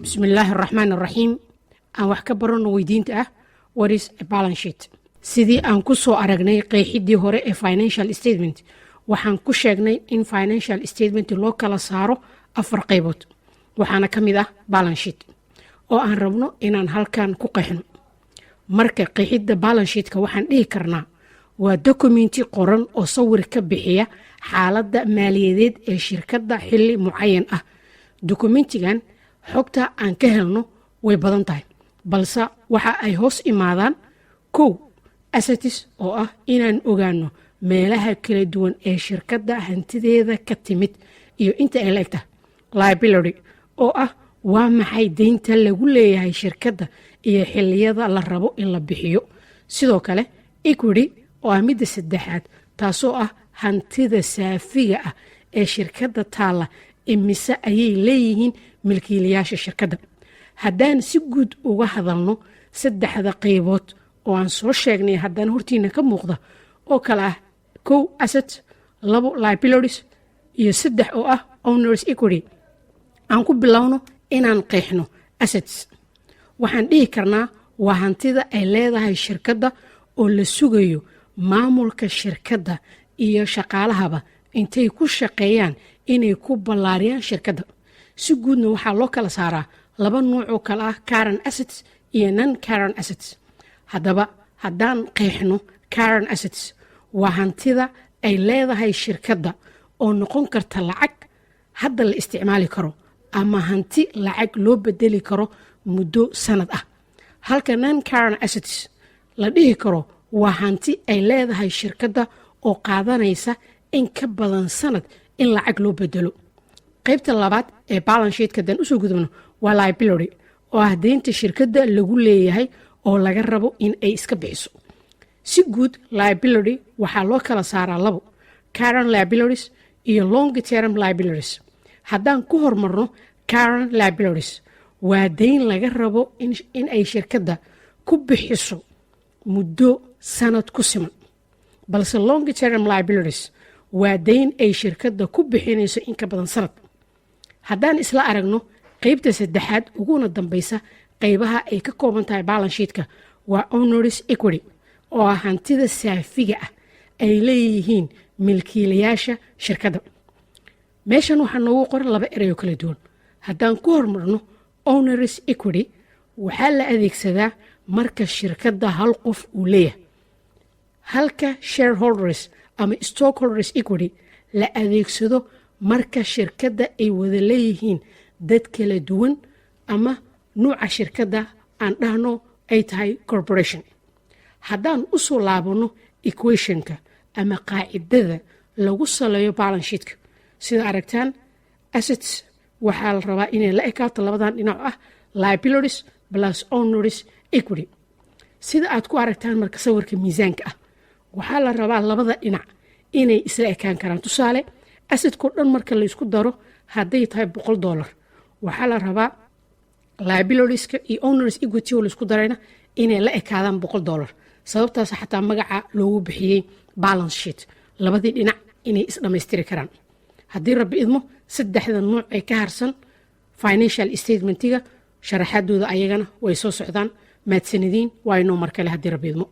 Bismillaahi araxmaan araxiim. Aan wax ka baranno weydiinta ah "What is a balance sheet?" Sidii aan ku soo aragnay qeexidii hore ee financial statement, waxaan ku sheegnay in financial statement loo kala saaro afar qaybood, waxaana ka mid ah balance sheet oo aan rabno inaan halkan ku qeexno. Marka qeexidda balance sheetka waxaan dhihi karnaa waa dokumenti qoran oo sawir ka bixiya xaaladda maaliyadeed ee shirkadda xilli mucayan ah. Dokumentigan xogta aan ka helno way badan tahay, balse waxa ay hoos imaadaan: kow, assets, oo ah inaan ogaano meelaha kala duwan ee shirkadda hantideeda ka timid iyo inta ay la eg tahay; liability, oo ah waa maxay deynta lagu leeyahay shirkadda iyo xilliyada la rabo in la bixiyo; sidoo kale equity, oo ah midda saddexaad, taasoo ah hantida saafiga ah ee shirkadda taalla, imise ayay leeyihiin milkiilayaasha shirkadda. Haddaan si guud uga hadalno saddexda qaybood oo aan soo sheegnay, haddana hortiina ka muuqda oo kale ah: kow, asset; labo, liabilities; iyo saddex oo ah owners equity. Aan ku bilowno inaan qeexno assets. Waxaan dhihi karnaa waa hantida ay leedahay shirkadda oo la sugayo maamulka shirkadda iyo shaqaalahaba intay ku shaqeeyaan inay ku ballaariyaan shirkadda. Si guudna waxaa loo kala saaraa laba nuuc oo kale ah: current assets iyo non current assets. Haddaba haddaan qeexno current assets, waa hantida ay leedahay shirkadda oo noqon karta lacag hadda la isticmaali karo ama hanti lacag loo bedeli karo muddo sanad ah, halka non current assets la dhihi karo waa hanti ay leedahay shirkadda oo qaadanaysa in ka badan sanad in lacag loo bedelo. Qaybta labaad ee balance sheetka haddaan usoo gudubno waa liability, oo ah deynta shirkadda lagu leeyahay oo laga rabo in ay iska bixiso. Si guud liability waxaa loo kala saaraa labo: current liabilities iyo long term liabilities. Haddaan ku hormarno current liabilities, waa deyn laga rabo in ay shirkadda ku bixiso muddo sanad ku siman, balse long term liabilities waa deyn ay shirkadda ku bixinayso in ka badan sanad. Haddaan isla aragno qeybta saddexaad uguna dambaysa qeybaha ay ka kooban tahay balance sheetka, waa owners equity, oo ah hantida saafiga ah ay leeyihiin milkiilayaasha shirkadda. Meeshan waxaa noogu qoran laba ereyoo kala duwan. Haddaan ku hormarno owners equity, waxaa la adeegsadaa marka shirkadda hal qof uu leeyahay, halka shareholders ama stockholders equity la adeegsado marka shirkadda ay wada leeyihiin dad kala duwan ama nuuca shirkadda aan dhahno ay tahay corporation. Haddaan u soo laabano equationka ama qaacidada lagu saleeyo balance sheetka, sida aragtaan, assets waxaa la rabaa inay la ekaato labadan dhinac ah liabilities plus owners equity. Sida aad ku aragtaan marka sawirka miisaanka ah, waxaa la rabaa labada dhinac inay isla ekaan karaan. Tusaale, assetkoo dhan marka laysku daro hadday tahay $100, waxaa la rabaa liabilitieska iyo owners equity oo laisku darayna inay la ekaadaan $100. Sababtaas xataa magaca loogu bixiyey balance sheet, labadii dhinac inay isdhamaystiri karaan. Haddii Rabbi idmo, saddexda nuuc ee ka harsan financial statementiga sharaxaadooda ayagana way soo socdaan. Mahadsanidin. Waa inoo mar kale haddii Rabbi idmo.